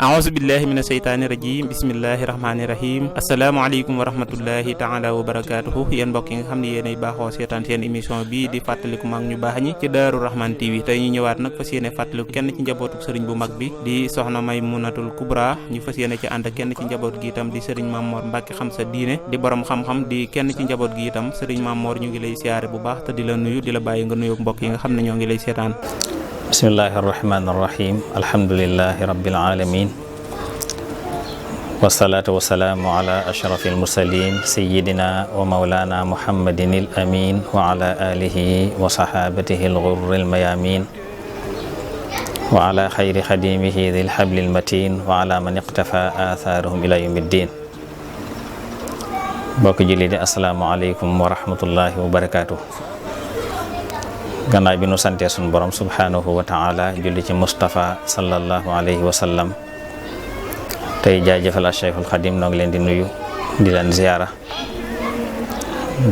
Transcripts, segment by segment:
a'uuzu billahi mina sheytaani rajim bismillahi rahmaani rahim asalaamaaleykum wa rahmatullahi taala wa barakaatuhu yéen mbokk yi nga xam ne yéenay baaxoo seetaan seen émission bii di fàttaliku mag ñu baax ñi ci Daaru Rahman TV tey ñu ñëwaat nag fas yéene fàttaliku kenn ci njabootu sëriñ bu mag bi di soxna Maymunatul Kubra ñu fas yéene ci ànd ak kenn ci njaboot gi itam di sëriñ Mamor Mbàkke xam sa diine di borom xam-xam di kenn ci njaboot gi itam sëriñ Mamor ñu ngi lay siyaare bu baax te di la nuyu di la bàyyi nga nuyu mbokk yi nga xam ne ñoo ngi lay seetaan. bismillahi arrahmani irrahim alhamdulilahi rabbil alamin wasalaatu wasalaamu ala ashrafi almursalin sayidina wa maulana muhammadin al amin wa ala alihi wa sahabatihi alghurri almayamin wa ala xayri xadimihi dil habli almatin wa ala man iqtafa athaarahum ila yawmi ddin bokk julli di asalaamu aleykum wa rahmatullahi wa barakatuh gannaaw bi nu santee sunu borom subhanahu wa taala julli ci Mustafa sallallahu alayhi wa sallam tey jaajëfal Cheikhul Khadim noo ngi leen di nuyu di leen ziyaara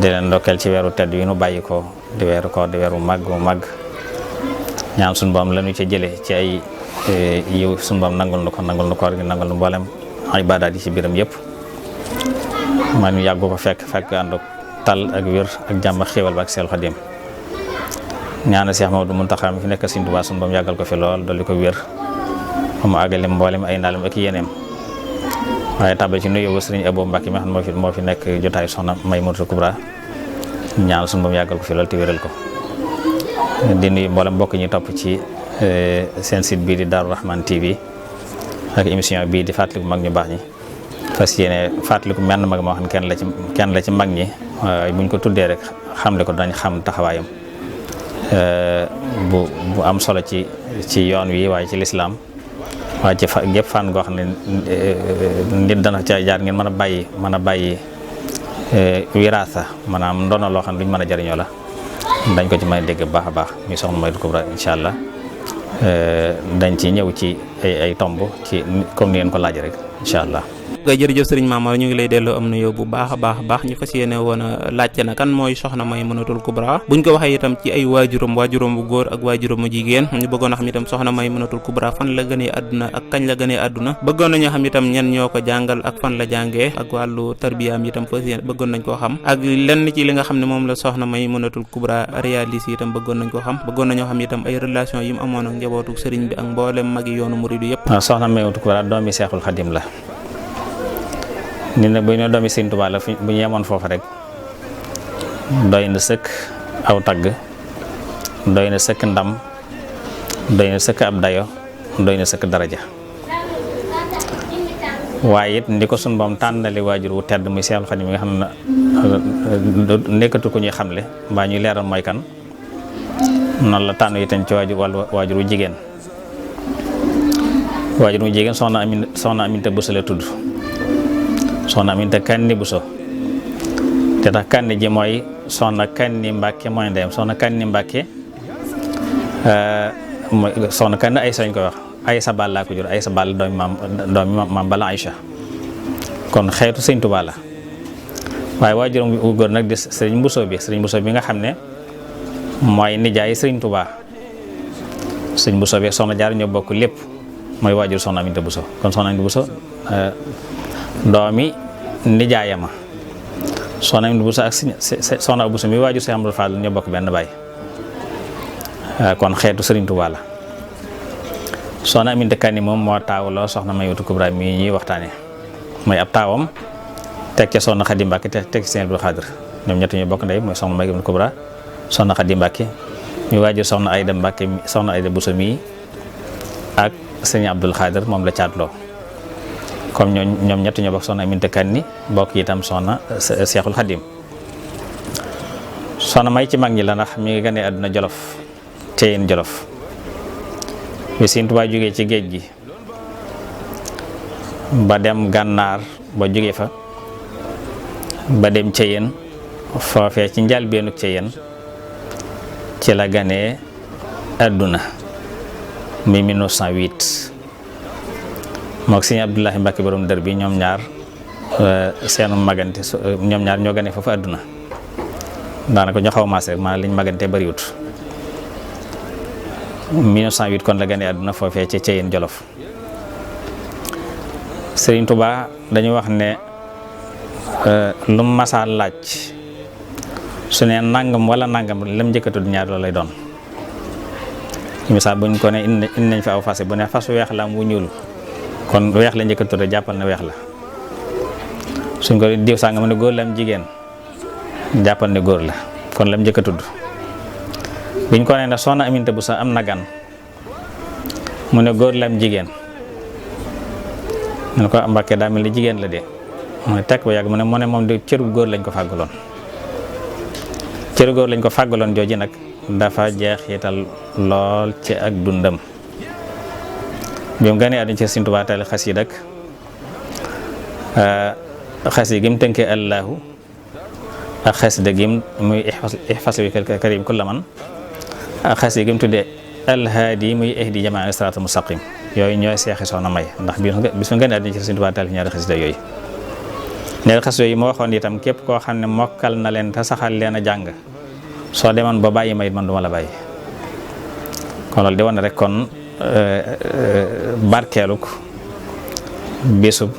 di leen ndokkeel ci weeru tedd yi nu bàyyi ko di weeru koor di weeru màgg mu màgg ñaan sunu borom la ñu ca jële ci ay yiw sunu borom nangul nu koor gi nangul nu mboolem ibaadaat yi ci biram yëpp man yàggu ko fekk ànd tal ak wér ak jàmm ak xéewal ba ak Cheikhul Khadim ñaana Cheikh Mamadou Mountakha mi fi nekk Sëriñ Tuubaa sunu borom yàggal ko fi lool dolli ko wér mu àggale mboolem ay ndaalam ak yéeneem waaye tàbbal ci nuyu Sëriñ Abo Mbàkke mi xam moo fi nekk jotaayu soxna Maymunatul Kubra ñaan sunu borom yàggal ko fi lool te wéral ko di nuyu mboolem mbokk ñi topp ci seen site bii di Daaru Rahman TV ak émission bii di fàttaliku mag ñu baax ñi fas yéene fàttaliku menn mag moo xam ne kenn la ci mag ñi waaye buñ ko tuddee rek xamle ko dañ xam taxawaayam bu am solo ci yoon wi waaye ci lislaam waaye ci gépp fànn goo xam ne nit dana ca jaar ngeen mën a bàyyi wiraasa maanaam ndono loo xam ne luñ mën a jariñoo la dañ ko ci mën a dégg baax a baax muy soxna Maymunatul Kubra incha allah dañ ci ñëw ci ay tomb ci comme ni ngeen ko laaj rek incha allah. jërëjëf sëriñ Mamor ñu ngi lay delloo am na yow bu baax a baax ñu fas yéene woon a laajte na kan mooy soxna Maymunatul Kubra buñ ko waxee itam ci ay waajuram bu góor ak waajuram bu jigéen ñu bëggoon a xam itam soxna Maymunatul Kubra fan la gënee àdduna ak kañ la gënee àdduna bëggoon nañoo xam itam ñen ñoo ko jàngal ak fan la jàngee ak wàllu tarbiyaam itam fas yéene bëggoon nañ koo xam ak lenn ci li nga xam ne moom la soxna Maymunatul Kubra réalisé itam bëggoon nañ koo xam bëggoon nañoo xam itam ay relation yi mu amoon ak njabootu sëriñ bi ak mboolem magi yoonu muridu yëpp. soxna Maymunatul Kubra doomi Seexul Xadim la ni nag bu ñu doomi Sëriñ Tuubaa la bu ñu yemoon foofu rek doy na sëkk aw tagg doy na sëkk ndam doy na sëkk ab dayo doy na sëkk daraja waaye it ndi ko sunu Boroom tànnali waajur wu tedd muy Seexul Xadiim mi nga xam ne nekkatu ko ñuy xamle mbaa ñuy leeral mooy kan noonu la tànn itam ci waajur wu jigéen soxna Aminta Buso la tudd soxna Aminta Kanni Buso te tax Kanni ji mooy soxna Kanni Mbàkke mooy ndeyam soxna Kanni Mbàkke soxna Kanni Aysa lañ koy wax Aysa Bal laa ko jur Aysa Bal doomi maam Bala Aysa kon xeetu Sëriñ Tuubaa la waaye waajuram wu góor nag di Sëriñ Buso bi nga xam ne mooy nijaay Sëriñ Tuubaa Sëriñ Buso bi soxna Jaar ñoo bokk lépp mooy waajur soxna Aminta Buso kon soxna Aminta Buso doomi nijaayama soxna Aminta Buso ak soxna Buso mi waajur Seex Amadu Fall ñoo bokk benn baay kon xeetu Sëriñ Tuubaa la soxna Aminta Kanni moom moo taawuloo soxna Maymunatul Kubra mi ñuy waxtaane mooy ab taawam teg ca soxna Xadi Mbàkke teg ci Sëriñ Abdul Xaadir ñoom ñett ñu bokk ndey mooy soxna Maymunatul Kubra soxna Xadi Mbàkke mi waajur soxna Ayda Mbàkke soxna Ayda Buso mi ak Sëriñ Abdul Xaadir moom la caatloo comme ñoom ñett ñoo bokk soxna Aminta Kanni bokk itam soxna Seexul Xadim soxna May ci mag ñi la ndax mi ngi gane àdduna Jolof Ceyeen Jolof bi Sëriñ Tuubaa jógee ci géej gi ba dem gànnaar ba jóge fa ba dem Ceyeen foofee ci njëlbéenu Ceyeen ci la ganee àdduna mi 1908 mook Sëriñ Abdullahi Mbàkke borom dër bi ñoom ñaar seenu magante ñoom ñaar ñoo gane foofu àdduna daanaka ñoo xaw a maase rek maanaam liñ magante bariwut 1908 kon la gane àdduna foofee ci Ceyeen Jolof. Sëriñ Tuubaa dañuy wax ne lu masaa laaj su ne nangam wala nangam lam njëkk a tudd ñaar loolu lay doon. misaal buñ ko ne indi nañ fi aw fas bu ne fas weex la am wu ñuul kon weex la njëkk a tudd jàppal ne weex la. suñ ko diw sàngam ne góor la am jigéen jàppal ne góor la kon lam njëkk a tudd. biñ ko ne soxna Aminta bu sa am na gan mu ne góor la am jigéen mu ne ko Mbàkke daa mel ni jigéen la de mu ne tekk ba yàgg mu ne moom de cëru góor lañ ko fàggaloon. cëru góor lañ ko fàggaloon jooji nag dafa jeexital lool ci ak dundam. bi mu gënee àdduna ci Sëriñ Tuubaa tali xasiida ak xasiida gi mu tënkee Allahu ak xasiida gi muy ihfas wi karim kulla man ak xasiida gi mu tuddee alhaadi muy ihdi jamaa siraatal mustaqim yooyu ñooy seexi soxna May ndax bis mu gënee àdduna ci Sëriñ Tuubaa tali ñaari xasiida yooyu. ñaari xasiida yooyu moo waxoon itam képp koo xam ne mokkal na leen te saxal leen a jàng soo demoon ba bàyyi ma it man duma la bàyyi. kon loolu di wane rek kon barkeeluk bisub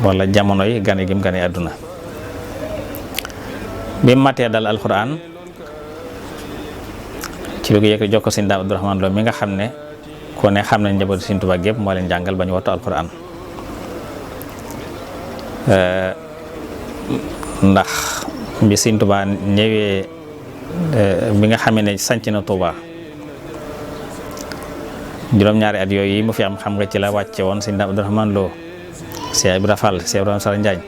wala jamono yi gane gi mu gane àdduna. bi mu matee dal alxuraan ci lu ko yëkkati jox ko Sëriñ Daam Abdurahmaan Lo mi nga xam ne ku ne xam nañ njabootu Sëriñ Tuubaa gépp moo leen jàngal ba ñu wattu alxuraan. ndax bi Sëriñ Tuubaa ñëwee bi nga xamee ne sanc na Tuubaa juróom-ñaari at yooyu yi mu fi am xam nga ci la wàcce woon Sëriñ Daam Abdurahmaan Lo Cheikh Ibra Fall Cheikh Ibrahima Sall Njaañ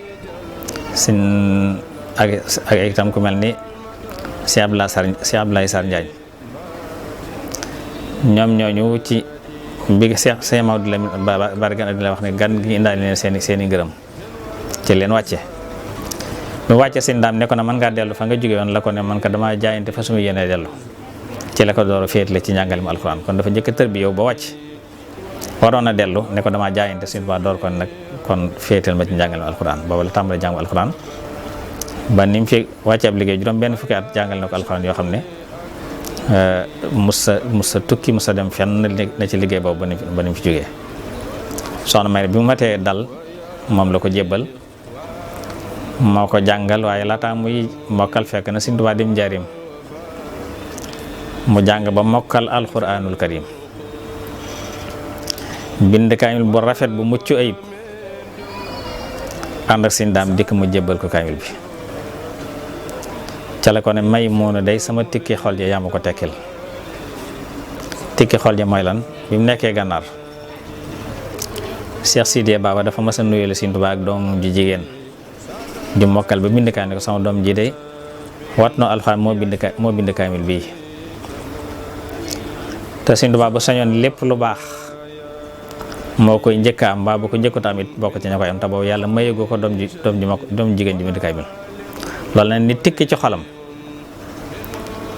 ak itam ku mel ni Cheikh Abdoulaye Sarr Njaañ ñoom ñooñu ci bi Cheikh Maodo la bari gan la wax ne gan gi indaale leen seeni ngërëm ci leen wàcce mu wàcce Sëriñ Daam ne ko na mën ngaa dellu fa nga jóge woon la ko ne man ka dama jaayante fa suma yéene dellu ci la ko door a féetale ci njàngalem alxuraan kon dafa njëkk a tër bi yow ba wàcc waroon a dellu ne ko dama jaayante Sëriñ Tuubaa door kon nag kon féetal ma ci njàngalem alxuraan boobu la tàmbalee jàngu alxuraan ba ni mu fi wàcce ab liggéey juróom benn fukki at jàngal na ko alxuraan yoo xam ne musa tukki musa dem fenn na ci liggéey boobu ba ni mu fi jógee. soxna May bi mu matee dal moom la ko jébbal moo ko jàngal waaye laata muy mokkal fekk na Sëriñ Tuubaa dem Njaaréem mu jàng ba mokkal alxuraanul karim bind kaamil bu rafet bu mucc ayib ànd ak Sëriñ Daam dikk mu jébbal ko kaamil bi ca la ko ne may moona day sama tikki xol ja yaa ma ko tekkil tikki xol ja mooy lan bi mu nekkee gànnaar Cheikh Sidiya Baba dafa mas a nuyoo Sëriñ Tuubaa ak doom ji jigéen di mokkal ba bind kaamil ko sama doom ji day wat noo alxuraan moo bind kaamil bii te Sëriñ Tuubaa bu sañoon lépp lu baax moo koy njëkk am mbaa bu ko njëkkut am it bokk ci ña koy am te boobu yàlla mayeegu ko doom jigéen ji bind kaamil loolu nag ni tikki ci xolam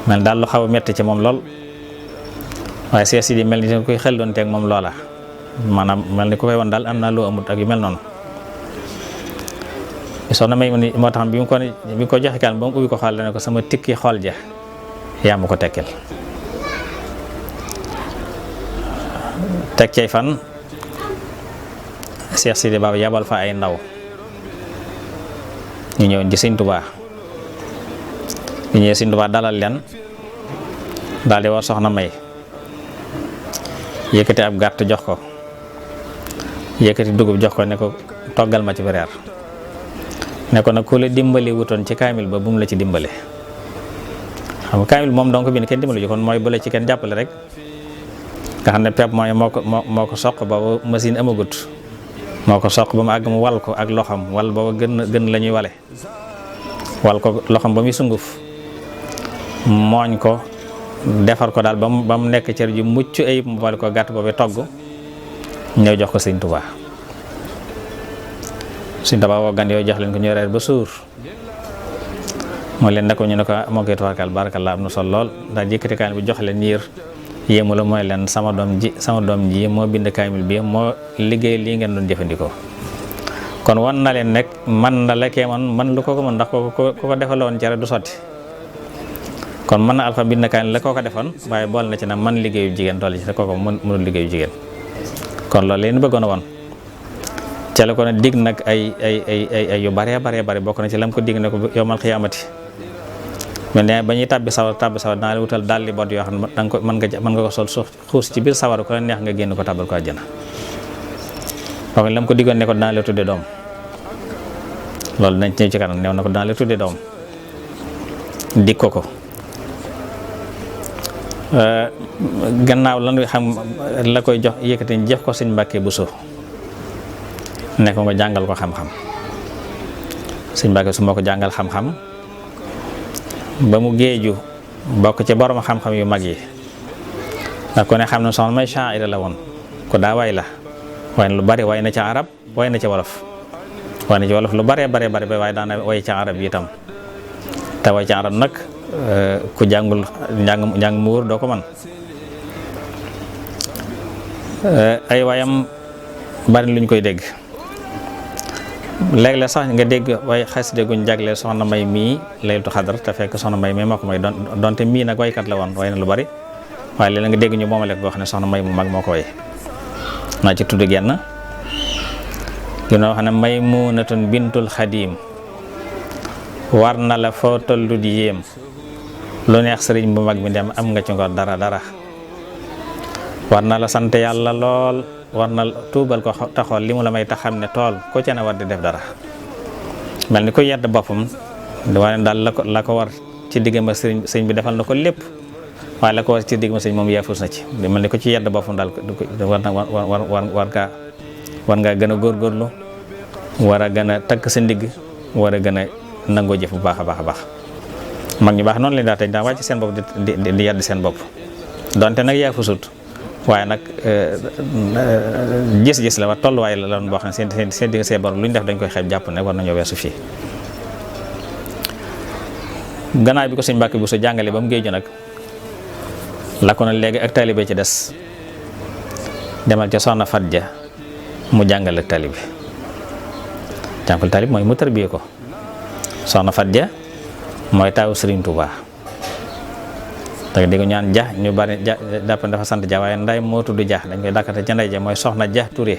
mel daal lu xaw a metti ci moom lool waaye Cheikh Sidi mel ni koy xel doon teeg moom loola maanaam mel ni ku koy won daal am naa loo amut ak yu mel noonu soxna May moo tax bi mu ko joxe kaan ba mu ubbi ko xool dana ko sama tikki xool ja yaa ma ko tekkil teg cay fan Cheikh Sidi Baba yabal fa ay ndaw ñu ñëw ci Sëriñ Tuubaa ñu ñëwee Sëriñ Tuubaa dalal leen daal di war soxna May yëkkati ab gàtt jox ko yëkkati dugub jox ko ne ko toggal ma ci reer ne ko nag ku la dimbali wutoon ci kaamil ba bu mu la ci dimbale xam nga kaamil moom donc bi ne kenn dimbali ji kon mooy bu la ci kenn jàppale rek nga xam ne pepp mooy moo ko soq booba machine amagut moo ko soq ba mu àgg mu wal ko ak loxam wal booba gën la ñuy wale wal ko loxam ba muy sunguf mooñ ko defar ko daal ba mu nekk cër ju mucc ayib mu boole ko gàtt boobu togg ñëw jox ko Sëriñ Tuubaa Sëriñ Tuubaa woo gan yooyu jox leen ko ñu reer ba suur moo leen ne ko ñu ne ko moo koy tawakkal barakallah am na solo lool ndax jëkkati kaamil bi jox leen yiir yéemu la mooy leen sama doom ji moo bind kaamil bi moo liggéey lii ngeen doon jëfandikoo kon wan na leen nekk man na lekkee man lu ko mën ndax ko defaloon cere du sotti kon mën na alxuraan bind kaay la ko defoon waaye bool na ci nag man liggéeyu jigéen dolli ci te kooko mënul liggéeyu jigéen kon loolu leen bëggoon a woon ca la ko ne dig nag ay yu bare bokk na ci lam ko dig ne ko yowmal xiyaamati mais ne ba ñuy tàbbi sawar naa la wutal dalli bot yoo xam ne danga ko mën nga ko sol xuus ci biir sawar ko la neex nga génn ko tàbbal ko àjjana donc lam ko diggoon ne ko dana la tudde doom loolu nañ ci ñëw ci kanam neew na ko dana la tudde doom dig ko gannaaw lan xam la koy jox yëkkati jëf ko sëñ Mbàkke Buso ne ko nga jàngal ko xam-xam sëñ Mbàkke su ma ko jàngal xam-xam ba mu géeju bokk ci borom xam-xam yu mag yi ndax ko ne xam ne soxna may shaa'ira la woon ko daa way la waaye lu bari way na ci arab way na ci wolof lu bari waaye daana way ci arab yi itam te way ci arab nag ku jàngul njàng mu wóor doo ko man ay waayam bari luñ koy dégg léeg-léeg sax nga dégg waaye xasida guñ jagleel soxna may mii Laylatul Qadr te fekk soxna may mii moo ko may donte mii nag waykat la woon way na lu bari waaye léeg-léeg nga dégg ñu moomale ko wax ne soxna may mu mag moo ko way naa ci tudd genn wax ne Maymunatun bintul Xadim war na la foo tollu di yéem lu neex sëriñ bu mag bi dem am nga ci ngor dara war na la sant yàlla lool war na tuubal ko taxool li mu la may tax xam ne tool ko ca ne war di def dara mel ni ko yedd boppam waaye daal la ko war ci diggam ak sëriñ bi defal na ko lépp waaye la ko war ci diggam sëriñ moom yaafus na ci mel ni ko ci yedd boppam daal war ngaa gën a góorgóorlu war a gën a takk sa ndigg war a gën a nangoo jëf bu baax a baax mag ñu baax noonu lañ daa tey daa wàcc seen bopp di yedd seen bopp donte nag yaafusut waaye nag gis-gis la war tolluwaay la doon boo xam ne seen digg seen borom lu ñu def dañ koy xeeb jàpp ne war nañoo weesu fii gannaaw bi ko sëñ Mbàkke Buso jàngale ba mu géeju nag la ko na léegi ak taalibe ci des demal ca soxna Fat Ja mu jàngal ak taalibe jàngal taalibe mooy mu tarbiyee ko soxna Fat Ja mooy taawu Sëriñ Tuubaa danga dégg ñaan ja ñu bari ja dàpp dafa sant ja waaye nday moo tudd ja dañ koy dàkkate ca nday ja mooy soxna ja Touré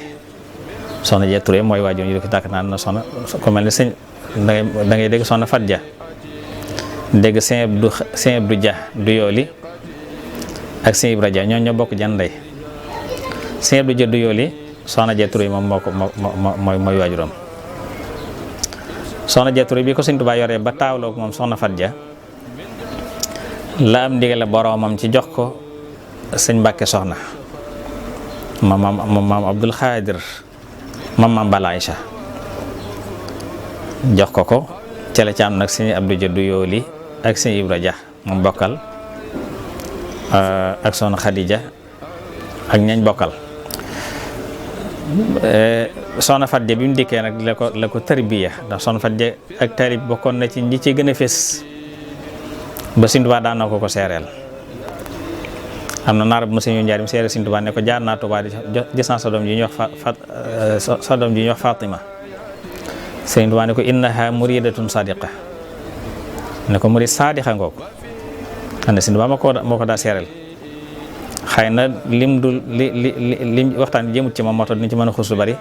soxna ja Touré mooy waajur ñu di ko dàkk naan na soxna ko mel ni sëñ da ngay dégg soxna Fat Ja dégg sëñ Abdou Ja du yooli ak sëñ Ibra Ja ñoo bokk jan nday sëñ Abdou Ja du yooli soxna ja Touré moom mooy waajuram soxna ja Touré bi ko sëñ Tuubaa yoree ba taawloo moom soxna Fat Ja la am ndigale boroomam ci jox ko sëñ Mbàkke soxna maam Abdul Xaadir maam Bala Aysa jox ko ca la ci am nag sëñ Abdou Ja du yooli ak sëñ Ibra Ja moom bokkal ak soxna Xadija ak ñañ bokkal soxna Fat Ja bi mu dikkee nag la ko tarbiya ndax soxna Fat Ja ak tarib bokkoon na ci ñi ci gën a fés ba Sëñ Tuubaa daan na ko seereel am na naar bu ma sëñu njaar mi seereel Sëñ Tuubaa ne ko jaar naa Tuubaa gis naa sa doom ji ñuy wax Fatima Sëñ Tuubaa ne ko innaha muridatun sadiqa ne ko murid sadiqa ngoog ande Sëñ Tuubaa moo ko daa seereel xëy na lim waxtaan jëmut ci moom moo tax duñ ci mën a xuus lu bari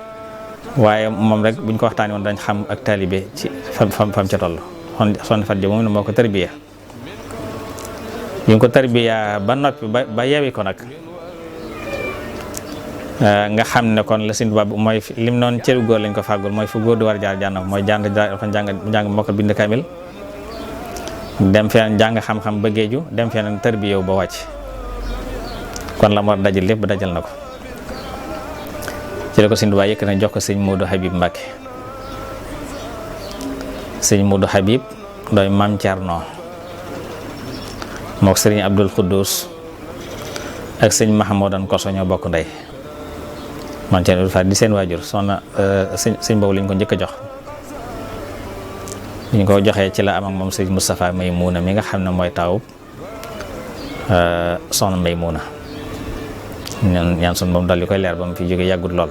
waaye moom rek buñ ko waxtaanee woon dañ xam ak taalibe ci fam ca toll Soxna Fat Ja moom ne moo ko tarbiya ñu ko tarbiya ba noppi ba yewi ko nag nga xam ne kon la Sëñ Tuubaa mooy lim noonu cëru góor lañ ko fàggul mooy fu góor di war jaar jànn mooy jàng mokkal bind kamil dem feneen jàng xam-xam ba géeju dem feneen tarbiya ba wàcc kon la mu war dajal lépp dajal na ko ci la ko Sëñ Tuubaa yëkk na jox ko sëñ Moodu Habib Mbàkke sëñ Moodu Habib dooy Maam Cerno mook sëriñ Abdul Xuddus ak sëñ Mahamoudan Koso ñoo bokk ndey man Cerno Faat di seen waajur soxna sëñ boobu lañ ko njëkk a jox ñu ko joxee ci la am ak moom sëñ Moustapha Maymuna mi nga xam ne mooy taawub soxna Maymuna ñaan sun moom dal di koy leer ba mu fi jóge yàggut lool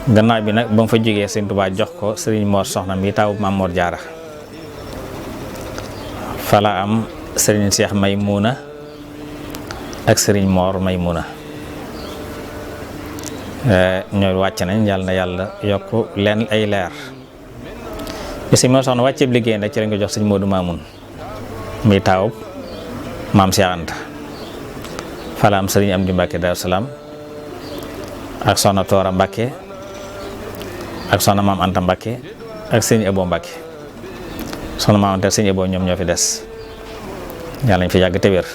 gannaaw bi nag ba mu fa jógee Sëriñ Tuubaa jox ko Sëriñ Mor Soxna mi taw Maam Mor Jaara fala am Sëriñ Seex Maymuna ak Sëriñ Mor Maymuna ñooy wàcc nañ yàlla na yàlla yokk leen ay leer bi Sëriñ Mor Soxna wàcceeb liggéey nag ci lañ ko jox Sëriñ Moodu Maamun mi taw Maam Seex Anta fala am Sëriñ Amdi Mbàkke Daaru Salaam ak Soxna Toora Mbàkke ak Soxna Maam Anta Mbàkke ak Sëriñ Abo Mbàkke Soxna Maam Anta Sëriñ Abo ñoom ñoo fi des yàlla nañ fi yàgg te wér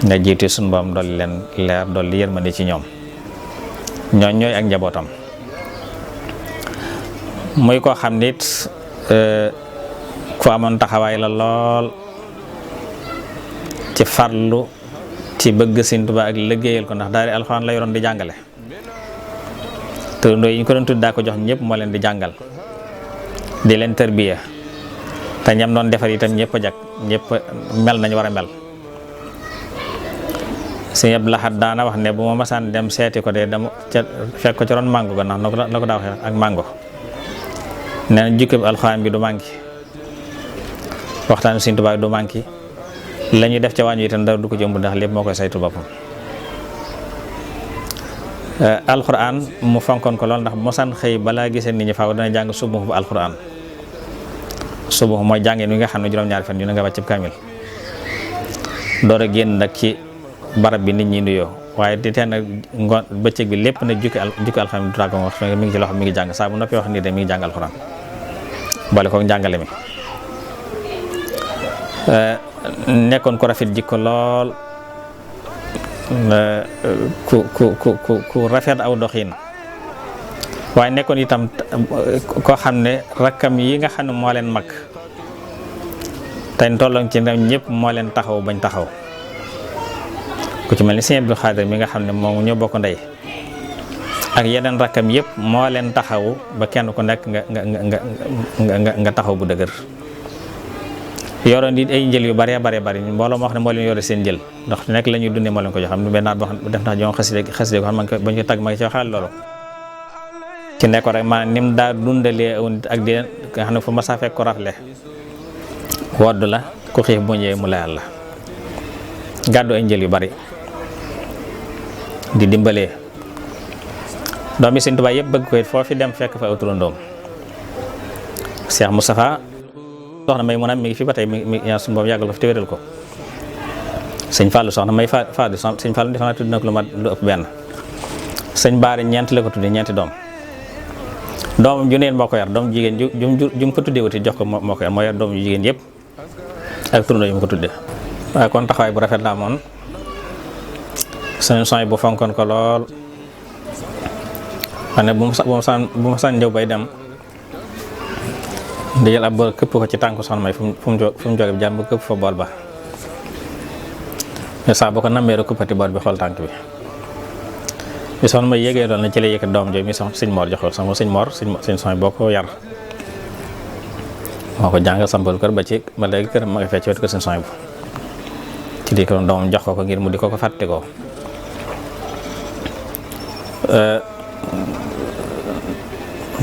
nga jiitu suñu borom dolli leen leer dolli yërmande ci ñoom ñooy ak njabootam muy koo xam nit ku amoon taxawaay la lool ci farlu ci bëgg Sëriñ Tuubaa ak liggéeyal ko ndax daari alxuraan la yoroon di jàngale te ndooy yi ñu ko doon tudd daa ko jox ñëpp moo leen di jàngal di leen tërbiya te ñam doon defar itam ñëpp a jag ñëpp mel nañu war a mel. Sëriñ Abdou Lahad daana wax ne bu ma masaan dem seeti ko de dama fekk ko ci ron màngo ga ndax na ko daa waxee ak màngo nee na jukki bi alxuraan bi du manqué waxtaan Sëriñ Tuubaa du manqué la ñuy def ca wàññi itam dara du ko jëmb ndax lépp moo koy saytu boppam. Alxuraan mu fonkoon ko lool ndax bu mosaan xëy balaa gisee nit ñi faaw dana jàng subuh bu alxuraan subuh mooy jàngeen wi nga xam ne juróom-ñaari fan yu ne nga wàcc kaamil door a génn nag ci barab bi nit ñi nuyoo waaye di teen nag ngoon bëccëg bi lépp nag jukki alxuraan du tàggoo wax mi ngi ci loxo mi ngi jàng saa bu noppi wax nii de mi ngi jàng alxuraan boole ko njàngale mi nekkoon ko rafet jikko lool ku rafet aw doxiin waaye nekkoon itam koo xam ne rakkam yi nga xam ne moo leen mag tey tolloon ci ndam ñëpp moo leen taxaw bañ taxaw ku ci mel ni Sëriñ Abdou Khadre mi nga xam ne moom ñoo bokk ndey ak yeneen rakkam yëpp moo leen taxaw ba kenn ku nekk nga taxaw bu dëgër yoroon di ay njël yu bari mbooloo moo xam ne moo leen yore seen njël ndax nekk la ñuy dundee moo leen ko jox xam ne benn naat boo xam def naa jox xaside ko xam ba ñu ko tagg ma ngi ci waxal loolu ci nekk rek maanaam ni mu daa dundalee aw nit ak di nga xam ne fu ma saa fekk ko rafle wodd la ku xiif bu ñëwee mu layal la gàddu ay njël yu bari di dimbalee doomi Sëriñ Tuubaa yëpp bëgg ko it foofu dem fekk fa aw turandoom Cheikh Moustapha soxna may mu mi ngi fi ba tey mi yaa suñu boobu yàggal ko fi te wéral ko sëñ Fallou soxna may Fallou sëñ Fallou defe naa tudd na ko lu ëpp benn sëñ Baari ñeent la ko tuddee ñeenti doomam ju neen moo ko yar doom jigéen ju ko tuddee wuti jox ko moo ko yar moo yar doom yu jigéen yëpp ak turandoo yu mu ko tuddee waaye kon taxawaay bu rafet la amoon seen soñ bu fonkoon ko lool xam ne bu ma saan ñëw bay dem di jël ab bool këpp ko ci tànku soxna may fu mu jóge bi jàmm këpp fa bool ba mais saa boo ko nammee rek këppati bool bi xool tànk bi soxna may yégee doon na ci la yëkkat doom jooju mi Sëriñ Mor joxoon sama Sëriñ Mor seen soñ boo ko yar moo ko jàngal sampal kër ba léegi kër ma nga fecc wetu ko seen soñ bu ci di ko doomam jox ko ngir mu di ko fàtte ko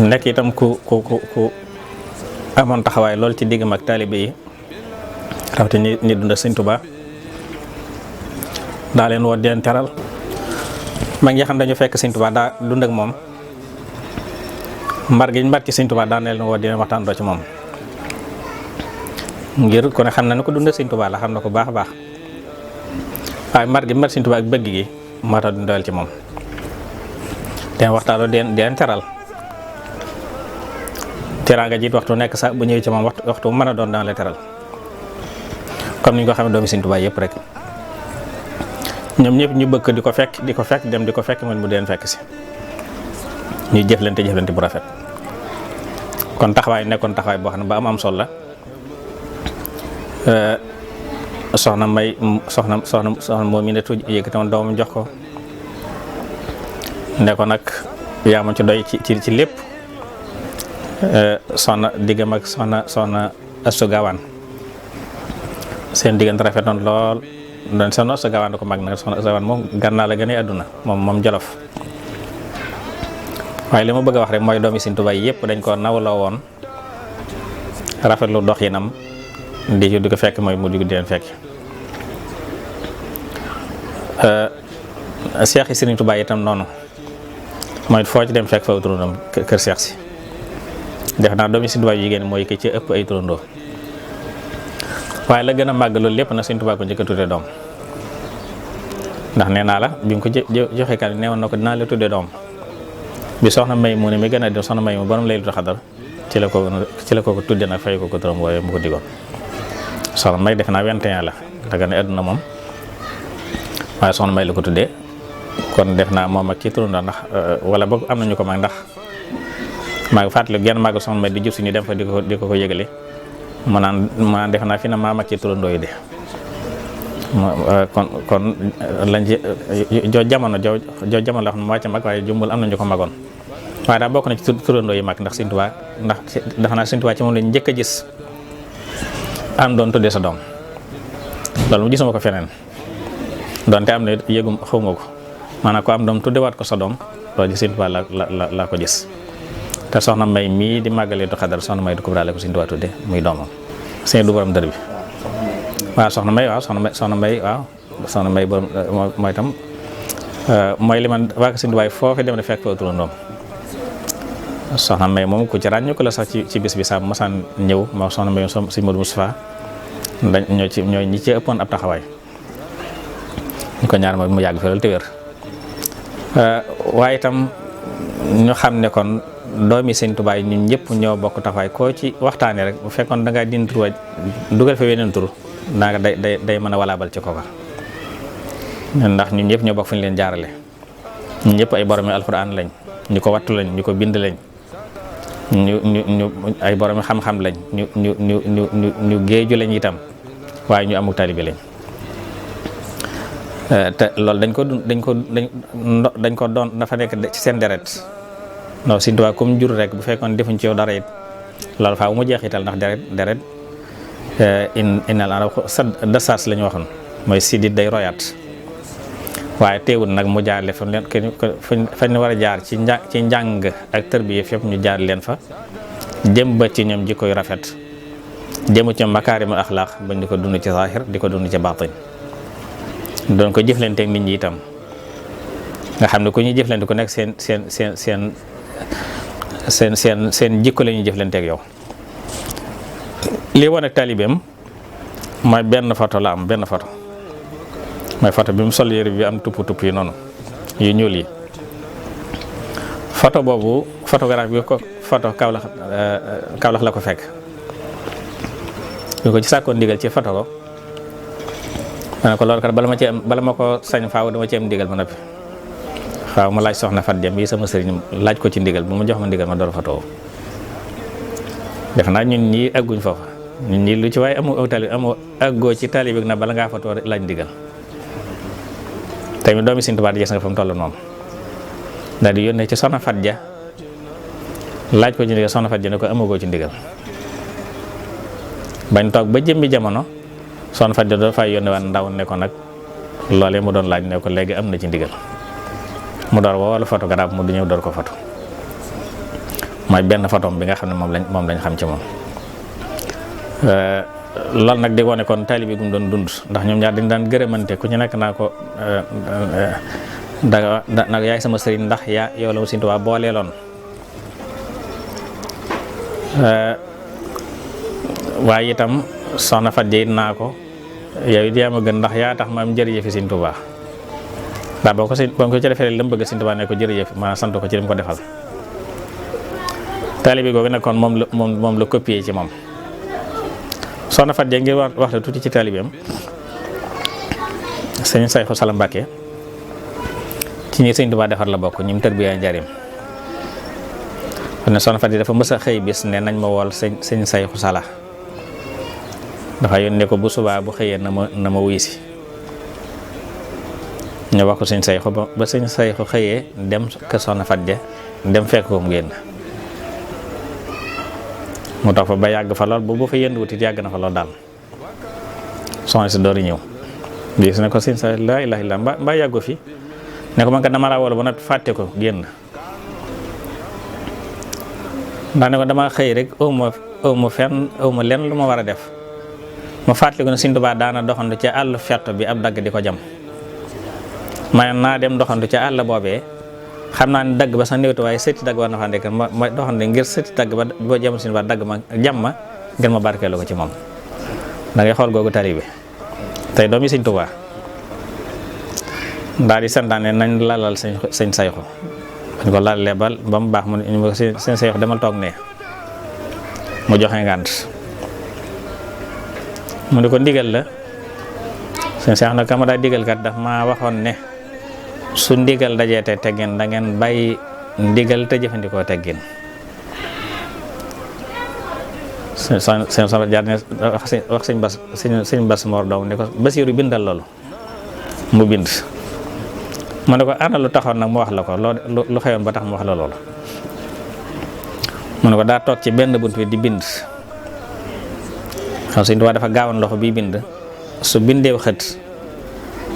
nekk itam ku amoon taxawaay lool ci diggam ak taalibe yi rawatina ñi dund Sëriñ Tuubaa daa leen woo di leen teral mag ñi xam dañu fekk Sëriñ Tuubaa daa dund ak moom mbar gi ñu mbar ci Sëriñ Tuubaa daa ne leen woo di leen waxtaan doo ci moom ngir ku ne xam na ne ko dund Sëriñ Tuubaa la xam na ko baax a baax waaye mbar gi mbar Sëriñ Tuubaa ak bëgg gi moo tax du doyal ci moom te waxtaanoo di leen teral teraanga jiit waxtu nekk sax bu ñëwee ci moom waxtu mu mën a doon daan la teral comme ni ñu ko xamee doomi Sëriñ Tuubaa yëpp rek ñoom ñëpp ñu bëgg di ko fekk dem di ko fekk man mu deen fekk si ñuy jëflante bu rafet kon taxawaay nekkoon taxawaay boo xam ne ba am solo la soxna may soxna moom mi ne tuuti yëkkati woon doomam jox ko ne ko nag yaa ma ci doy ci lépp soxna diggam ak soxna Astu Gaawaan seen diggante rafetoon lool doon soxna Astu Gaawaan da ko mag nag soxna Astu Gaawaan moom Gànnaar la gën a àdduna moom Jolof waaye li ma bëgg a wax rek mooy doomi Sëriñ Tuubaa yëpp dañ ko nawloo woon rafetlu doxinam di ko fekk mooy mu jug di leen fekk. Seex yi Sëriñ Tuubaa itam noonu mooy foo ci dem fekk fa turandoo kër seex si def naa doomi Sëriñ Tuubaa yu jigéen mooy ki ci ëpp ay turandoo waaye la gën a màgg loolu lépp nag Sëriñ Tuubaa ko njëkk a tuddee doom ndax nee naa la bi mu ko joxe kan neewoon na ko dinaa la tuddee doom bi soxna May mu ne mi gën a dem soxna May mu borom Laylatul Qadr ci la ko tuddee nag fay ko turam wooye mu ko digoon soxna May defe naa 21 la daga ne àdduna moom waaye soxna May la ko tuddee kon def naa moom ak ci turandoo ndax wala boog am nañu ko mag ndax maa ngi fàttali genn màgg soxna May di jub si ñu dem fa di ko yëgale ma naan def naa fi na maa mag ci turandoo yi de kon lañ ci joo jamono la xam ne moo ca mag waaye jumbul am nañu ko magoon waaye daa bokk na ci turandoo yi mag ndax Sëriñ Tuubaa ndax dafa naa Sëriñ Tuubaa ci moom lañ njëkk a gis am doon tuddee sa doom loolu mu gisuma ko feneen donte am na yëgum xawma ko maanaam ko am doom tuddewaat ko sa doom loolu ci Sëriñ Tuubaa la ko gis te soxna May mii di màggalee du xadar soxna May du Kubra la ko Sëriñ Tuubaa tudde muy doomam sëñ du borom dër bi waaw soxna May borom mooy tam mooy li man waa ko Sëriñ Tuubaa foofu dem ne fekk fa turandoom soxna May moom ku ci ràññu ko la sax ci bis bi saa bu masaan ñëw moo soxna May Sëriñ Modou Moustapha ñooy ñi ci ëppoon ab taxawaay ñu ko ñaar mooy mu yàgg fi loolu te wér waaye itam ñu xam ne kon doomi Sëriñ Tuubaa yi ñun ñëpp ñoo bokk taxawaay koo ci waxtaanee rek bu fekkoon da ngaa dindi tur dugal fa weneen tur naa nga day mën a walaabal ci kooka ndax ñun ñëpp ñoo bokk fu ñu leen jaarale ñun ñëpp ay boromi alxuraan lañ ñu ko wattu lañ ñu ko bind lañ ñu ay boromi xam-xam lañ ñu géeju lañ itam waaye ñu amuk taalibe lañ te loolu dañ ko doon dafa nekk ci seen deret non Sëriñ Tuubaa comme jur rek bu fekkoon defuñ ci yow dara it loolu faaw mu jeexital ndax deret innal arab dasaas la ñu waxoon mooy sidit day royaat waaye teewul nag mu jaar leen fa ñu war a jaar ci njàng ak tërbiya fépp ñu jaar leen fa jëm ba ci ñoom jikko yu rafet jëmu ci makaarimul axlaaq bañ di ko dund ci zaahir di ko dund ci baatin doon ko jëflanteeg nit ñi itam nga xam ne ku ñuy jëflante ku nekk seen jikko la ñuy jëflanteeg yow. lii wane ak taalibeem mooy benn photo la am benn photo mooy photo bi mu sol yére bi am tupp yi noonu yu ñuul yi photo boobu photographe bi ko photo Kaolack la ko fekk bi ko ci sàkkoon ndigal ci photo ko ma ne ko loolu kat bala ma ko sañ faaw dama ci am ndigal ma noppi waaw ma laaj soxna Fat Jam bi sama sëriñ laaj ko ci ndigal bu ma jox ma ndigal ma door a photo def naa ñun ñii àgguñ foofa ñun ñii lu ci waaye amu àggoo ci taalibe bi na bala ngaa photo rek laaj ndigal tamit doomi Sëriñ Tuubaa di gis nga fa mu toll noonu daal di yónnee ci soxna Fat Ja laaj ko ci ndigal soxna Fat Ja ne ko amagoo ci ndigal bañ toog ba jëmmi jamono soxna Fat Ja doo fay yónnee waan ndaw ne ko nag loolee mu doon laaj ne ko léegi am na ci ndigal mu door wala photographe mu du ñëw door ko photo mooy benn photom bi nga xam ne moom lañ xam ci moom loolu nag di wone kon taalibe bi mu doon dund ndax ñoom ñaar dañ daan gërëmante ku ñu nekk naa ko nag yaay sama sëriñ ndax yow la mu Sëriñ Tuubaa booleeloon waaye itam soxna Fat Jeyit naa ko yow it yaa ma gën ndax yaa tax ma am jërëjëf Sëriñ Tuubaa ndax boo ko ci defee la mu bëgg Sëriñ Tuubaa ne ko jërëjëf ma sant ko ci li mu ko defal taalibe googu nag kon moom la copier ci moom soxna Fat Jeyit ngir wax la tuuti ci taalibeem sëñ Sayxu Sala Mbàkke ci ñi Sëriñ Tuubaa defar la bokk ñi mu tërbiyaa njariñ kon ne soxna Fat Jeyit dafa mës a xëy bis ne nañ ma wool sëñ Sayxu Sala dafa yónnee ko bu subaa bu xëyee na ma wuy si ñu wax ko sëñ Sayxu ba sëñ Sayxu xëyee dem kër soxna Fat Ja dem fekk ko mu génn mu tax fa ba yàgg fa lool bu fa yënd wutit yàgg na fa lool daal soxna si door ñëw gis ne ko sëñ sa laa ilaaha illa mbaa yàggo fi ne ko man kat dama laa woo ba nag fàtte ko génn ndax ne ko dama xëy rek awma fenn awma lenn lu ma war a def ma fàttaliku ne Sëñ Tuubaa daana doxantu ca àll fett bi ab dagg di ko jam ma naa dem doxantu ca àll boobee xam naa ne dagg ba sax néewtu waaye sëti dagg war na fa nekk ma doxantu ngir sëti dagg ba boo jamul Sëñ Tuubaa dagg ma jam ma ngir ma barkeelu ko ci moom. da ngay xool googu tari bi tey doomi Sëñ Tuubaa daal di santaane nañ lalal sëñ Sayxu dañ ko lalalee ba mu baax mu ne sëñ Sayxu demal toog ne mu joxe ngànt mu ne ko ndigal la sëñ Sayxu nag kama daa digal kat daf ma waxoon ne su ndigal dajee te teggin da ngeen bàyyi ndigal te jëfandikoo teggin seen soxna jaar ne wax sëñ Bas Mor doom ne ko Basiiru bindal loolu mu bind mu ne ko ana lu taxoon nag mu wax la ko lu xewoon ba tax mu wax la loolu mu ne ko daa toog ci benn bunt bi di bind xam Sëñ Tuubaa dafa gaawoon loxo bii bind su bindeew xët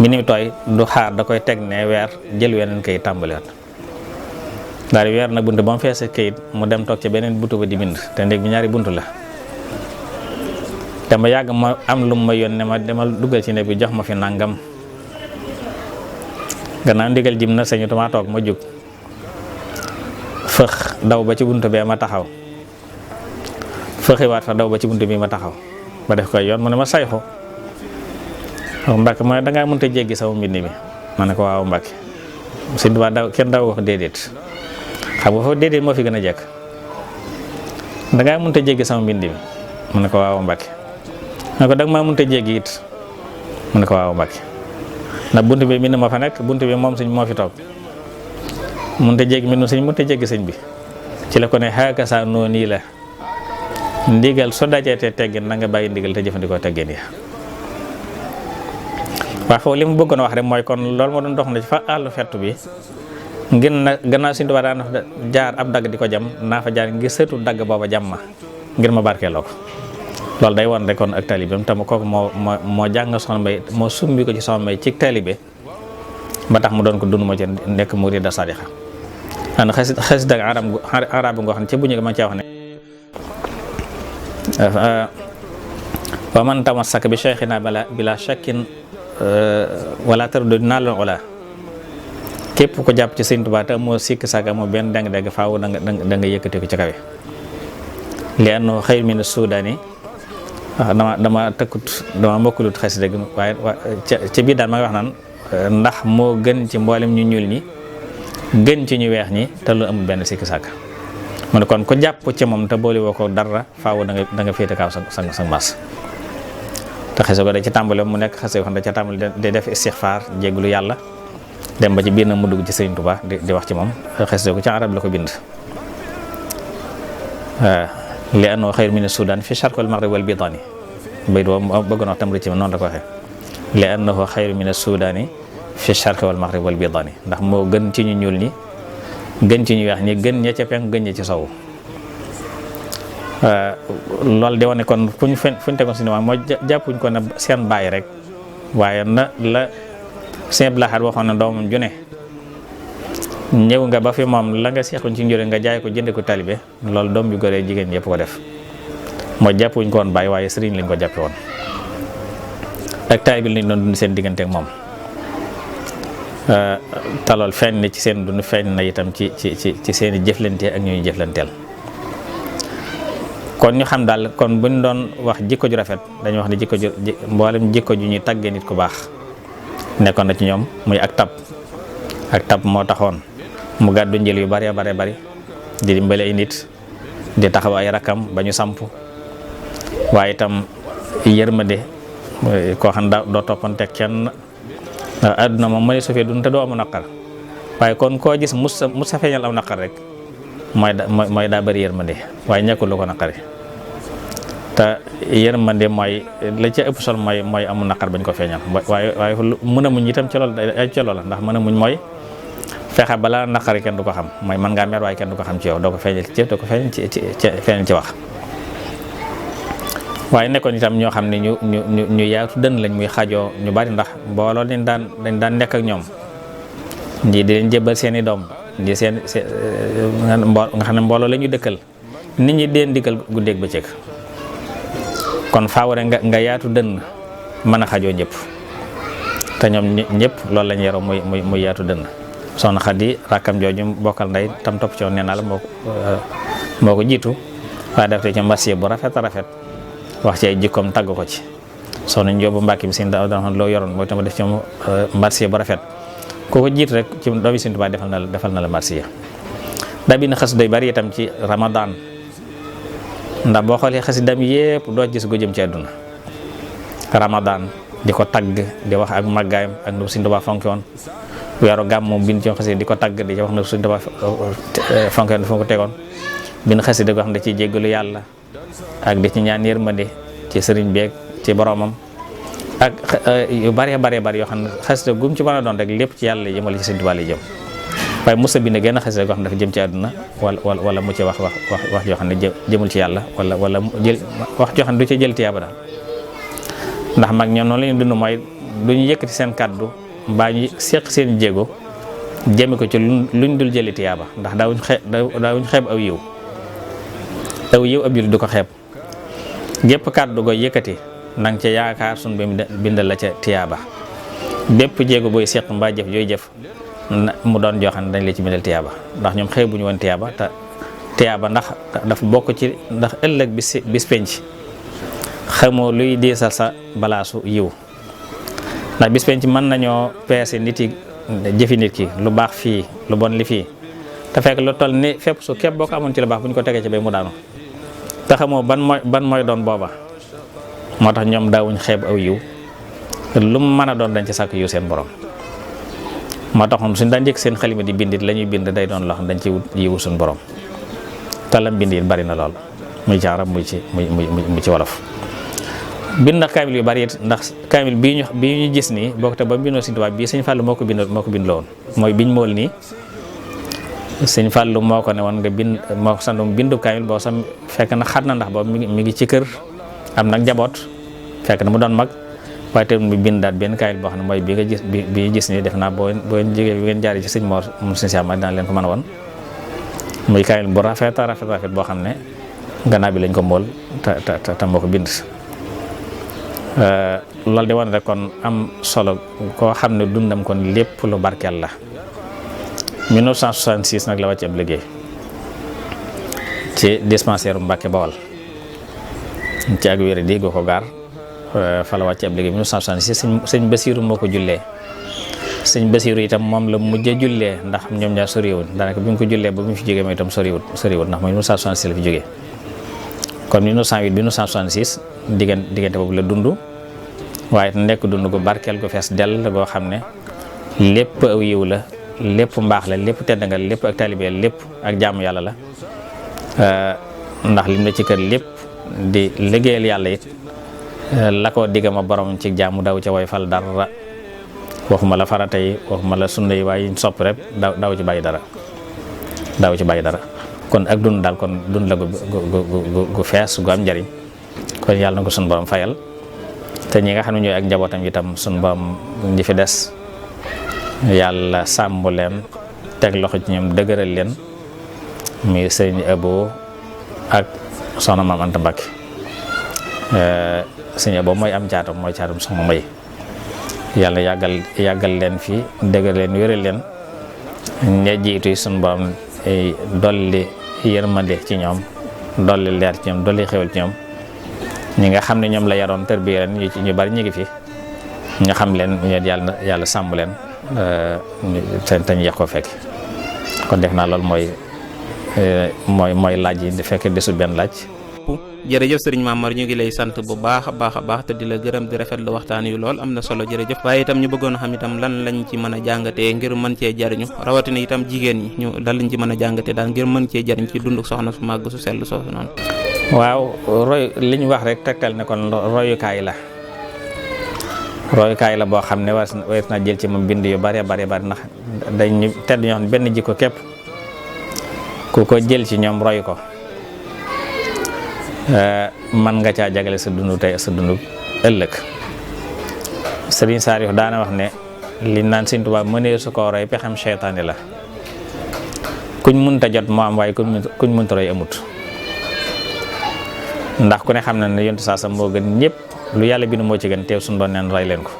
mi ni tooy du xaar da koy teg ne weer jël weneen kayit tàmbaliwaat daal di weer nag bunt ba mu feese kayit mu dem toog ci beneen buntu ba di bind te ndéeg bi ñaari buntu la te ma yàgg ma am lu ma yónnee ma demal duggal ci néeg bi jox ma fi nangam gannaaw ndigal jim na Sëñ Tuubaa toog ma jóg fëx daw ba ci buntu bee ma taxaw fëxiwaat fa daw ba ci buntu bi ma taxaw ba def koy yoon mu ne ma Sayxu Mbàkke ma dangaa mënta jéggi sama mbind mi ma ne ko waaw Mbàkke Sëñ Tuubaa daw kenn daw wax déedéet xam nga foofu déedéet moo fi gën a jekk dangaa mënta jéggi sama mbind mi mu ne ko waaw Mbàkke ma ne ko danga maa mënta jéggi it mu ne ko waaw Mbàkke ndax bunt bi mbind ma fa nekk bunt bi moom sëñ moo fi toog mënta jéggi mbindu sëñ mënta jéggi sëñ bi ci la ko ne xaaka saa noo nii la ndigal soo dajee te teggin na nga bàyyi ndigal te jëfandikoo teggin ya waaw foofu li mu bëggoon a wax rek mooy kon loolu moo doon dox na ci fa àllu fettu bi ngir na gannaaw Sëñ Tuubaa daan jaar ab dagg di ko jam naa fa jaar ngir sëtu dagg booba jam ma ngir ma barkeeloo ko loolu day won rek kon ak taalibeem tam kooku moo jàng Soxna May moo sumbi ko ci Soxna May ci taalibe ba tax mu doon ko dund moo ci nekk murida sadiqa an xasit ak arab ngoo xam ne ci bu ñu ma cee wax ne wa man tamassaka bi cheikhina bila shakkin wala tardu naalon ola képp ko jàpp ci Sëñ Tuubaa te moo sikk sàkk moo benn dang-dang faaw da nga yëkkati ko ci kawe li anno xayr min suudaani dama tëkkut dama mokkulut xasi dëgg waaye ci biir daal ma ngi wax naan ndax moo gën ci mboolem ñu ñuul ñi gën ci ñu weex ñi te lu amul benn sikk sàkk mu ne kon ko jàpp ci moom te boole woo ko dara faaw da nga féete kaaw sa maas te xese ko da ci tàmbale mu nekk xese ko da ca tàmbale di def istixfaar jégglu yàlla dem ba ci biir nag mu dugg ci Sëriñ Tuubaa di wax ci moom xese ko ci arab la ko bind li annahu xayru min as-Sudan fi sharq wal maghrib wal bitani bayit boobu bëgg na wax tam ci noonu la ko waxee li annahu xayru min as-Sudani fi sharq wal maghrib wal bitani ndax moo gën ci ñu ñuul ñi gën ci ñu weex ñi gën ña ca penk gën ña ci sowu loolu di wane kon fu ñu tegoon si ne mooy jàppuñ ko ne seen bàyyi rek waaye na la sëñ Abdou Lahad waxoon na doomam ju ne ñëw nga ba fi moom la nga seexuñ ci njëriñ nga jaay ko jënde ko talibe loolu doom bi góor jigéen yëpp ko def mooy jàppuñ ko woon bàyyi waaye sëriñ lañ ko jàppe woon ak talibe lañ doon dund seen diggante ak moom talool feeñ na ci seen dund feeñ na itam ci seeni jëflante ak ñuy jëflanteel kon ñu xam daal kon buñ doon wax jikko ju rafet dañuy wax ne mboolem jikko ju ñuy tàggee nit ku baax nekkoon na ci ñoom muy ak tab moo taxoon mu gàddu njël yu bari di dimbale ay nit di taxaw ay rakam ba ñu samp waaye itam yërmande koo xam doo toppanteeg kenn àdduna moom mëne su fee dund te doo amu naqar waaye kon koo gis mus sa feeñal aw naqar rek mooy daa bëri yërmande waaye ñàkkul lu ko naqari te yërmande mooy la ca ëpp sol mooy amul naqar bañ ko feeñal waaye mën a muñ itam ci loolu ay ci loolu la ndax mën a muñ mooy fexe balaa naqari kenn du ko xam mooy mën ngaa mer waaye kenn du ko xam ci yow doo ko feeñal ci jëf doo ko feeñal ci wax waaye nekkoon itam ñoo xam ne ñu yaatu dënn lañ muy xajoo ñu bari ndax mbooloo dañ daan nekk ak ñoom ñii di leen jébbal seeni doom di nga xam ne mbooloo la ñu dëkkal nit ñi deen digal guddeeg bëccëg kon faaw rek nga yaatu dënn mën a xajoo ñëpp te ñoom ñëpp loolu lañ yaroo muy yaatu dënn. soxna Xadi rakkam jooju bokkal ndey tam topp ci woon nee naa la moo ko jiitu waaye def te ci marsiya bu rafet a rafet wax ci ay jikkoom tagg ko ci. soxna Njóobu Mbàkke bi Sëñ Tuubaa loo yoroon mooy tam def ci marsiya bu rafet ku ko jiit rek ci doomi Sëñ Tuubaa defal na la marsiya. daa bind xasida yu bari itam ci Ramadan ndax boo xoolee xasidam yépp doo gis gu jëm ci àdduna. Ramadan di ko tagg di wax ak màggaayam ak nu Sëñ Tuubaa fonke woon weeru gàmm moom bind ci xasida di ko tagg di wax na Sëñ Tuubaa fonke woon dafa ko tegoon bind xasida goo xam ne ci jéggalu yàlla ak di ci ñaan yërmande ci sëriñ beeg ci boromam ak yu bari yoo xam ne xasida gum ci mën a doon rek lépp ci yàlla jëm wala ci Sëñ Tuubaa lay jëm waaye mos a bind genn xasida goo xam ne dafa jëm ci àdduna wala mu ci wax joo xam ne jëmul ci yàlla wala jël wax joo xam ne du ci jël tiyaaba daal. ndax mag ñoom noonu la ñu dund mooy du ñu yëkkati seen kàddu mbaa ñu seq seen jéego jëme ko ci luñ dul jëli tiyaaba ndax daawuñ xeeb aw yiw ab jullit du ko xeeb gépp kàddu go yëkkati nang ca yaakaar sun bi bindal la ca tiyaaba bépp jéego booy seq mbaa jëf jooy jëf mu doon joo xam ne dañ la ci bindal tiyaaba ndax ñoom xeebuñu woon tiyaaba te tiyaaba ndax dafa bokk ci ndax ëllëg bis penc xamoo luy diisal sa balaasu yiw ndax bis penc mën nañoo peese nit yi jëfi nit ki lu baax fii lu bon li fii te fekk lu toll ni fépp su képp boo ko amoon ci lu baax bu ñu ko tegee ci bay mu daanu te xamoo ban mooy doon booba moo tax ñoom daawuñ xeeb aw yiw lu mu mën a doon dañ ci sàkk yiw seen borom moo taxoon suñ daan njëkk seen xalima di bindit la ñuy bind day doon loo xam dañ ci wut yiwu suñ borom te lam bind it bari na lool muy ci arab muy ci wolof bind na kaamil yu bari it ndax kaamil bii ñu gis nii bokk te ba bindoo Sëñ Tuubaa bii Sëñ Fallu moo ko bind la woon mooy biñ mool nii Sëñ Fallu moo ko ne woon nga bind moo ko sandum bindu kaamil boo sam fekk na xat na ndax boobu mi ngi ci kër am nag njaboot fekk na mu doon mag waaye tamit mu bindaat benn kaamil boo xam ne mooy bi nga gis bi gis nii def naa boo jógee bi ngeen jaaree ci Sëñ Moor moom Sëñ Saam dina leen ko mën a woon muy kaamil bu rafet boo xam ne gannaaw bi lañ ko mool te moo ko bind loolu di wane rek kon am solo koo xam ne dundam kon lépp lu barkeel la 1966 nag la wàcc ab liggéey ci dispensaire Mbàkke Bawol ci ak wér di gu ko gaar fa la wàcc ab liggéey 1966 sëñ Basiiru moo ko jullee sëñ Basiiru itam moom la mujj a jullee ndax ñoom ñaar soriwul daanaka bi mu ko jullee ba mu fi jógee mooy itam soriwul ndax mooy 1966 la fi jógee kon 1908 bi 1966 diggante boobu la dund waaye nekk dund gu barkeel gu fees dell goo xam ne lépp aw yiw la lépp mbaax la lépp tedd nga lépp ak taalibe lépp ak jaamu yàlla la ndax lim la ci kër lépp di liggéeyal yàlla it la ko diggama borom ci jaamu daw ca way fal dara waxuma la farata yi waxuma la sunna yi waaye sopp rek daw ci bàyyi dara kon ak dund daal kon dund la gu fees gu am njariñ kon yàlla na ko suñu borom fayal te ñi nga xam ne ñooy ak njabootam itam suñu borom ñi fi des yàlla sàmm leen teg loxo ci ñoom dëgëral leen muy sëñ Abo ak soxna Maam Anta Mbàkke sëñ Abo mooy am caatam mooy caatam soxna May yàlla yàggal leen fi dëgëral leen wéral leen ña jiitu suñu borom dolli yërmande ci ñoom dolli leer ci ñoom dolli xewal ci ñoom ñi nga xam ne ñoom la yaroon tërbiya leen ñu bari ñu ngi fi nga xam leen yàlla sàmm leen te ñu yàq ko fekk kon def naa loolu mooy laaj yi di fekk desul benn laaj. jërëjëf sëriñ Mamar ñu ngi lay sant bu baax a baax te di la gërëm di rafetlu waxtaan yu lool am na solo jërëjëf waaye itam ñu bëggoon a xam itam lan lañ ci mën a jàngatee ngir mën cee jariñu rawatina itam jigéen ñi ñu lan lañ ci mën a jàngatee daal ngir mën cee jariñ ci dund soxna su màgg su sell soosu noonu. waaw roy li ñu wax rek tegtal ne kon royukaay la boo xam ne war na jël ci moom bind yu bari ndax dañ tedd ñoo xam ne benn jikko képp ku ko jël ci ñoom roy ko man nga caa jagale sa dundu tey sa dundu ëllëg Sëriñ Saaliw daana wax ne li naan Sëriñ Tuubaa mënee su ko roy pexem seytaane la kuñ munta jot moo am waaye kuñ munta roy amut ndax ku ne xam na ne yontu saa sa moo gën ñëpp lu yàlla bi nu moo ci gën teew suñu doon neen roy leen ko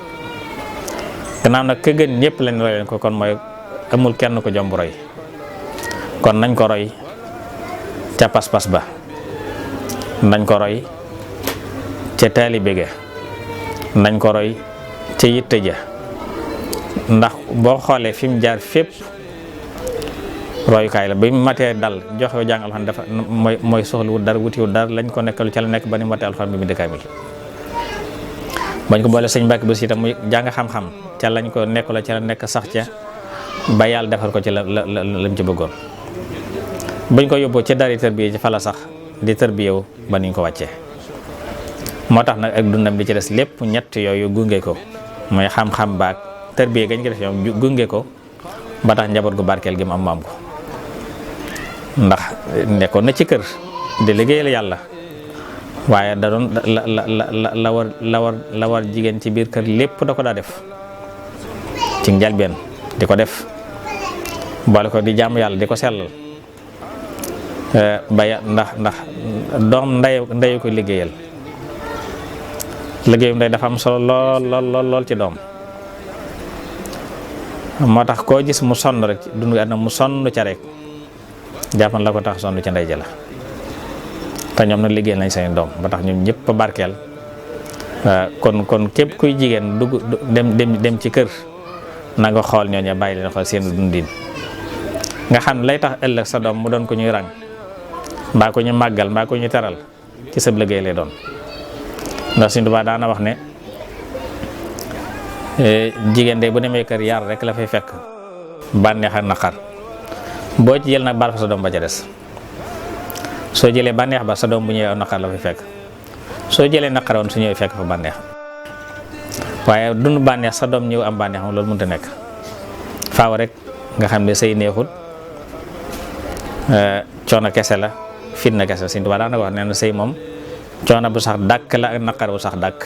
gannaaw nag ka gën ñëpp lañ roy leen ko kon mooy amul kenn ko jomb roy kon nañ ko roy ca pas-pas ba nañ ko roy ca taalibe ga nañ ko roy ca yitte ja ndax boo xoolee fi mu jaar fépp royukaay la bi mu matee dal joxe jàng alxuraan dafa mooy soxlawul dara wutiwul dara lañ ko nekkalu ca la nekk ba ni matee alxuraan bi mu dëkkaamil bañ ko boole sëñ Mbàkke ba si itam muy jàng xam-xam ca lañ ko nekk la ca la nekk sax ca ba yàlla defar ko ci lam ci bëggoon bañ ko yóbboo ca dari tërbiye ci fa la sax di tërbiyewu ba niñ ko wàccee moo tax nag ak dundam di ci des lépp ñett yooyu gunge ko mooy xam-xam baag tërbiye gañ ko def ñoom gunge ko ba tax njaboot gu barkeel gi mu am ko ndax nekkoon na ci kër di liggéeyal yàlla waaye da doon la war jigéen ci biir kër lépp da ko daa def ci njalbeen di ko def boole ko di jaamu yàlla di ko sellal ndax doom ndeyu ko liggéeyal liggéeyum ndey dafa am solo lool ci doom moo tax koo gis mu sonn rek dundu àddina mu sonn ca rek jàppan la ko tax sonn ca ndey ja la te ñoom nag liggéey nañ seen doom ba tax ñoom ñëpp a barkeel kon képp kuy jigéen dugg dem ci kër na nga xool ñooñu bàyyi leen xool seen dundin nga xam lay tax ëllëg sa doom mu doon ko ñuy ràng mbaa ko ñu màggal mbaa ko ñu teral ci sab liggéey lay doon ndax Sëñ Tuubaa daana wax ne jigéen de bu demee kër yar rek la fay fekk bànneex ak naqar boo ci jël nag baal fa sa doom ba ca des soo jëlee bànneex ba sa doom bu ñëwee aw naqar la fay fekk soo jëlee naqar woon su ñëwee fekk fa bànneex waaye dund bànneex sa doom ñëw am bànneex moom loolu mënut a nekk faaw rek nga xam ne sëy neexut coono kese la fitna kese la Sëñ Tuubaa daana wax nee na sëy moom coono bu sax dàkk la ak naqar bu sax dàkk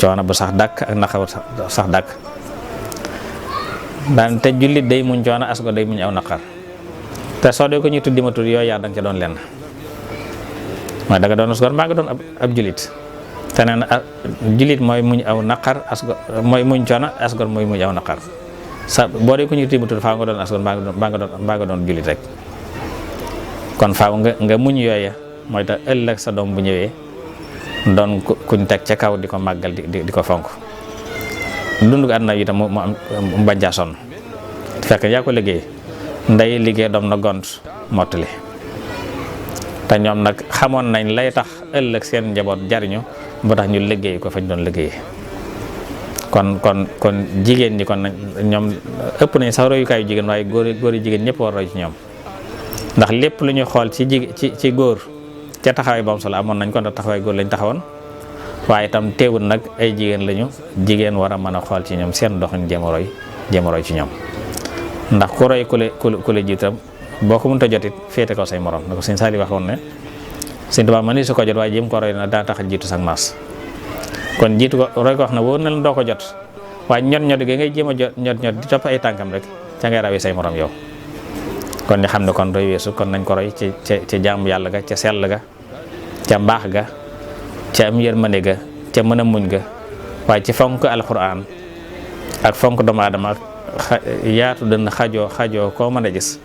coono bu sax dàkk ak naqar bu sax dàkk daan te jullit day muñ coono asgo day muñ aw naqar te soo dee ko ñu tuddi ma tudd yooyu yaa danga ca doon lenn mooy danga doon asgor mbaa nga doon ab jullit te nee na jullit mooy muñ aw naqar asgor mooy muñ coono asgor mooy muñ aw naqar sa boo dee ko ñu tuddi ma tudd faaw nga doon asgor mbaa nga doon jullit rek kon faaw nga muñ yooya mooy tax ëllëg sa doom bu ñëwee doon kuñ teg ca kaw di ko màggal di ko fonk dundu àdduna yi itam mu am bañ caa sonn fekk yaa ko liggéey ndey liggéey doom na gont mottali te ñoom nag xamoon nañ lay tax ëllëg seen njaboot jariñu ba tax ñu liggéey ko fañ doon liggéeyee kon jigéen ñi kon ñoom ëpp nañ sax royukaayu jigéen waaye góor yi jigéen ñëpp war roy ci ñoom ndax lépp lu ñuy xool ci góor ca taxawaay bu am solo amoon nañ ko ndax taxawaay góor lañ taxawoon waaye itam teewul nag ay jigéen lañu jigéen war a mën a xool ci ñoom seen doxin jéem a roy ci ñoom ndax ku roy ku le jiitam boo ko mënut a jotit féete ko say morom na ko Sëñ Saali waxoon ne Sëñ Tuubaa ma ni su ko jot waaye jéem ko roy na daa tax a jiitu sax maas kon jiitu ko roy ko wax na wóor na la doo ko jot waaye ñot gi ngay jéem a ñot di topp ay tànkam rek ca ngay rawee say morom yow kon ñu xam ne kon roy weesu kon nañ ko roy ci jaamu yàlla ga ca sell ga ca mbaax ga ca am yërmande ga ca mën a muñ ga waaye ci fonk alxuraan ak fonk doomu aadama ak yaatu dënn xajoo koo mën a gis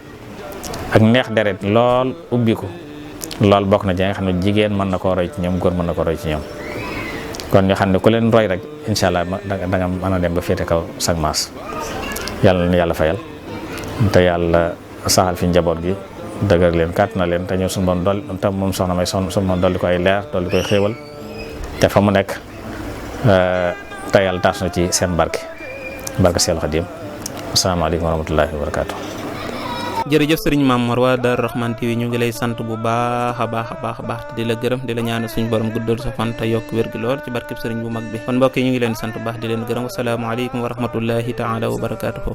ak neex deret lool ubbiku lool bokk na ci nga xam ne jigéen mën na koo roy ci ñoom góor mën na ko roy ci ñoom kon ñu xam ne ku leen roy rek incha allah danga mën a dem ba féete kaw sag maas yàlla na yàlla fayal te yàlla saxal fi njaboot gi dëgër leen kàtt na leen te ñëw suñu bon dool te moom soxna may suñu bon dolli ko ay leer dolli koy xéewal te fa mu nekk te yàlla taas na ci seen barke Seexul Xadiim asalaamaaleykum wa rahmatullahi wa barakaatu. jërëjëf sëriñ Mamor waa Daaru Rahman TV ñu ngi lay sant bu baax a baax te di la gërëm di la ñaanal suñu borom guddal sa fan te yokk wér gi lool ci barkeb sëriñ bu mag bi kon mbokk yi ñu ngi leen sant bu baax di leen gërëm wasalaamaaleykum wa rahmatullahi taala wa barakaatuhu.